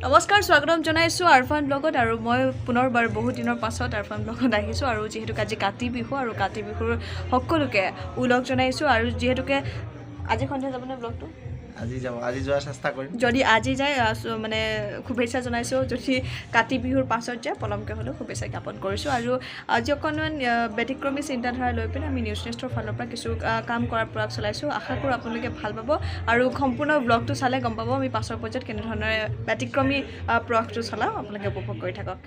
নমস্কাৰ, স্বাগতম জনাইছোঁ আৰফান ব্লগত। আৰু মই পুনৰবাৰ বহুত দিনৰ পাছত আৰফান ব্লগত আহিছোঁ। আৰু যিহেতুকে আজি কাতি বিহু, আৰু কাতি বিহুৰ সকলোকে ওলগ জনাইছোঁ। আৰু যিহেতুকে আজি সন্ধিয়া যাবনে ব্লগটো? আজি যাব, আজি যোৱাৰ চেষ্টা কৰিম। যদি আজি যায়, মানে শুভেচ্ছা জনাইছোঁ। যদি কাতি বিহুৰ পাছত যায়, পলমকৈ হ'লেও শুভেচ্ছা জ্ঞাপন কৰিছোঁ। আৰু আজি অকণমান ব্যতিক্ৰমী চিন্তাধাৰা লৈ পিনে আমি নিউজ নেষ্টৰ ফালৰ পৰা কিছু কাম কৰাৰ প্ৰয়াস চলাইছোঁ। আশা কৰোঁ আপোনালোকে ভাল পাব আৰু সম্পূৰ্ণ ব্লগটো চালে গম পাব আমি পাছৰ পৰ্যায়ত কেনেধৰণেৰে ব্যতিক্ৰমী প্ৰয়াসটো চলাওঁ। আপোনালোকে উপভোগ কৰি থাকক।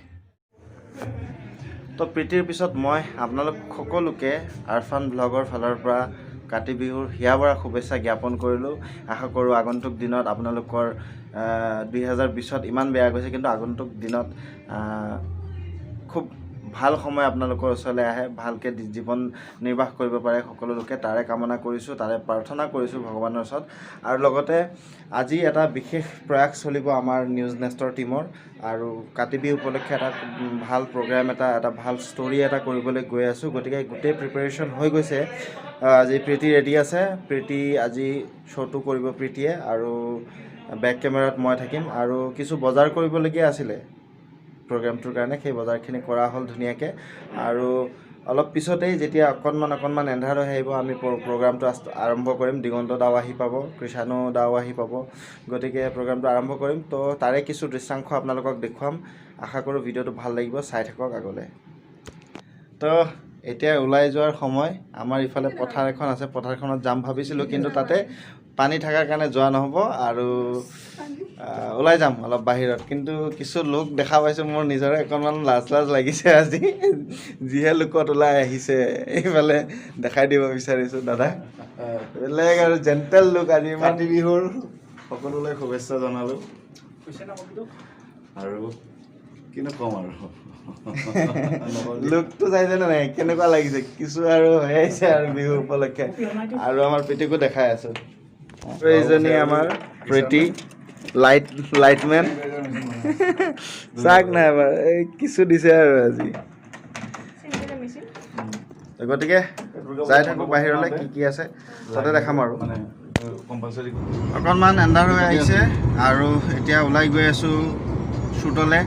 তো প্ৰীতিৰ পিছত মই আপোনালোক সকলোকে আৰফান ব্লগৰ ফালৰ পৰা কাতি বিহুৰ হিয়া ভৰা শুভেচ্ছা জ্ঞাপন কৰিলোঁ। আশা কৰোঁ আগন্তুক দিনত আপোনালোকৰ 2020ত ইমান বেয়া গৈছে, কিন্তু আগন্তুক দিনত খুব ভাল সময় আপোনালোকৰ ওচৰলৈ আহে, ভালকৈ জীৱন নিৰ্বাহ কৰিব পাৰে সকলো লোকে, তাৰে কামনা কৰিছোঁ, তাৰে প্ৰাৰ্থনা কৰিছোঁ ভগৱানৰ ওচৰত। আৰু লগতে আজি এটা বিশেষ প্ৰয়াস চলিব আমাৰ নিউজ নেষ্টৰ টীমৰ, আৰু কাতি বিহু উপলক্ষে এটা ভাল প্ৰগ্ৰেম এটা, এটা ভাল ষ্টৰী এটা কৰিবলৈ গৈ আছোঁ। গতিকে গোটেই প্ৰিপেৰেশ্যন হৈ গৈছে। আজি প্ৰীতি ৰেডি আছে, প্ৰীতি আজি শ্ব'টো কৰিব প্ৰীতিয়ে, আৰু বেক কেমেৰাত মই থাকিম। আৰু কিছু বজাৰ কৰিবলগীয়া আছিলে প্ৰগ্ৰেমটোৰ কাৰণে, সেই বজাৰখিনি কৰা হ'ল ধুনীয়াকৈ। আৰু অলপ পিছতেই যেতিয়া অকণমান অকণমান এন্ধাৰ হৈ আহিব, আমি প্ৰগ্ৰামটো আৰম্ভ কৰিম। দিগন্ত দাও আহি পাব, কৃষাণু দাও আহি পাব, গতিকে প্ৰগ্ৰামটো আৰম্ভ কৰিম। তো তাৰে কিছু দৃশ্যাংশ আপোনালোকক দেখুৱাম। আশা কৰোঁ ভিডিঅ'টো ভাল লাগিব, চাই থাকক আগলৈ। তো এতিয়া ওলাই যোৱাৰ সময়। আমাৰ ইফালে পথাৰ এখন আছে, পথাৰখনত যাম ভাবিছিলোঁ, কিন্তু তাতে পানী থকাৰ কাৰণে যোৱা নহ'ব। আৰু ওলাই যাম অলপ বাহিৰত, কিন্তু কিছু লোক দেখা পাইছোঁ, মোৰ নিজৰে অকণমান লাজ লাজ লাগিছে আজি, যিহে লোকত ওলাই আহিছে। এইফালে দেখাই দিব বিচাৰিছোঁ দাদা, বেলেগ আৰু জেণ্টেল লোক আজি ইমান। কাতি বিহুৰ সকলোলৈ শুভেচ্ছা জনালোঁ। আৰু কিনো ক'ম আৰু। লুকটো চাইছে নে নাই, কেনেকুৱা লাগিছে? কিছু আৰু হৈ আহিছে আৰু বিহু উপলক্ষে। আৰু আমাৰ প্ৰীতিকো দেখাই আছোঁ। এইজনী আমাৰ প্ৰীতি, লাইটমেন। চাওক নাই এবাৰ, এই কিছু দিছে আৰু আজি। গতিকে যাই থাকোঁ বাহিৰলৈ, কি কি আছে তাতে দেখাম। আৰু মানে কম্পালচৰি। অকণমান এন্ধাৰ হৈ আহিছে আৰু এতিয়া ওলাই গৈ আছোঁ শ্বুটলৈ।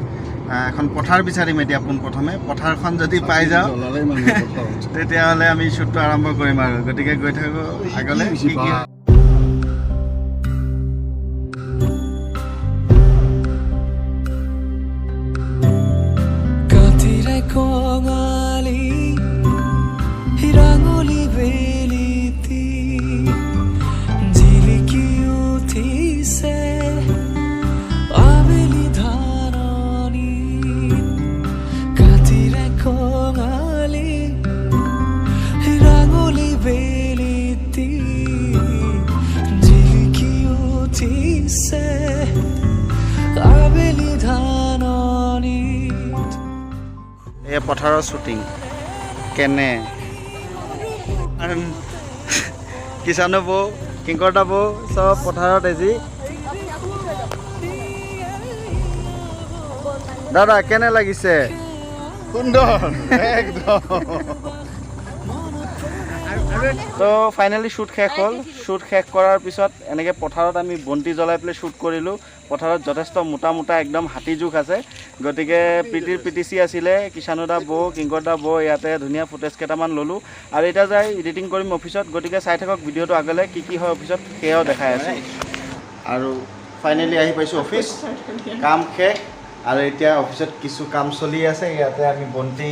এখন পথাৰ বিচাৰিম এতিয়া পোনপ্ৰথমে। পথাৰখন যদি পাই যাওঁ, জ্বলালেই মানুহ পথাৰত। তেতিয়াহ'লে আমি শ্বুটটো আৰম্ভ কৰিম। আৰু গতিকে গৈ থাকোঁ আগলৈ কি কি হয়। কাতিৰে কঙালী ৰাঙলী বেলিটি জিলিকি উঠিছে আবেলি ধাননি। কাতিৰে কঙালী ৰাঙলী বেলিটি জিলিকি উঠিছে আবেলি ধাননিত। এই পথাৰৰ শ্বুটিং কেনে? কিষাণু বৌ, কিংকৰ্তা বৌ চব পথাৰত আজি। দাদা, কেনে লাগিছে? সুন্দৰ একদম। তো ফাইনেলি শ্বুট শেষ হ'ল। শ্বুট শেষ কৰাৰ পিছত এনেকৈ পথাৰত আমি বন্তি জ্বলাই পেলাই শ্বুট কৰিলোঁ। পথাৰত যথেষ্ট মোটা মোটা একদম হাতী জোখ আছে। গতিকে প্ৰীতিৰ পিটিচি আছিলে, কিষাণু দা বৌ, কিংকৰ দা বৌ, ইয়াতে ধুনীয়া ফুটেজ কেইটামান ল'লোঁ। আৰু এতিয়া যাই এডিটিং কৰিম অফিচত। গতিকে চাই থাকক ভিডিঅ'টো, আগলৈ কি কি হয় অফিচত সেয়াও দেখাই আছোঁ। আৰু ফাইনেলি আহি পাইছোঁ অফিচ, কাম শেষ। আৰু এতিয়া অফিচত কিছু কাম চলি আছে। ইয়াতে আমি বন্তি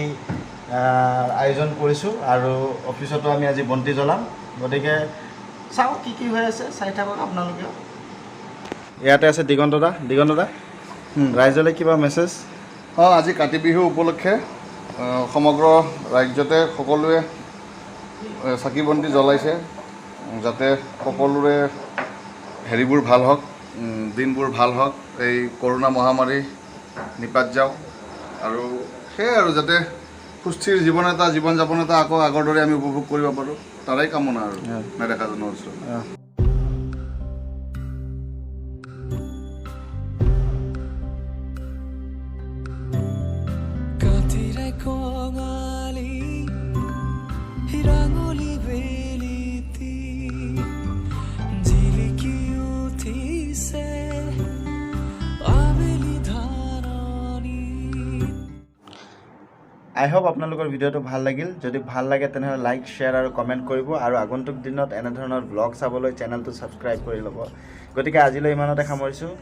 আয়োজন কৰিছোঁ আৰু অফিচতো আমি আজি বন্তি জ্বলাম। গতিকে চাওঁ কি কি হৈ আছে, চাই থাকক আপোনালোকেও। ইয়াতে আছে দিগন্ত দা। দিগন্ত দা, ৰাইজলৈ কিবা মেছেজ? অঁ, আজি কাতি বিহু উপলক্ষে সমগ্ৰ ৰাজ্যতে সকলোৱে চাকি বন্তি জ্বলাইছে, যাতে সকলোৰে হেৰিবোৰ ভাল হওক, দিনবোৰ ভাল হওক, এই কৰোণা মহামাৰী নিপাত যাওক, আৰু সেয়াই আৰু যাতে সুস্থিৰ জীৱন এটা, জীৱন যাপন এটা আকৌ আগৰ দৰে আমি উপভোগ কৰিব পাৰোঁ, তাৰেই কামনা আৰু নেদেখাজনৰ ওচৰত। কাতিৰে কঙালী ৰাঙলী বেলিটি জিলিকি উঠিছে আবেলি। আই হোপ আপোনালোকৰ ভিডিঅ'টো ভাল লাগিল। যদি ভাল লাগে, তেনেহ'লে লাইক, শ্বেয়াৰ আৰু কমেণ্ট কৰিব আৰু আগন্তুক দিনত এনেধৰণৰ ব্লগ চাবলৈ চেনেলটো ছাবস্ক্ৰাইব কৰি ল'ব। গতিকে আজিলৈ ইমানতে সামৰিছোঁ।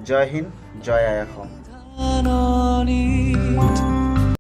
জয় হিন্দ, জয় আই অসম। ধাননিত।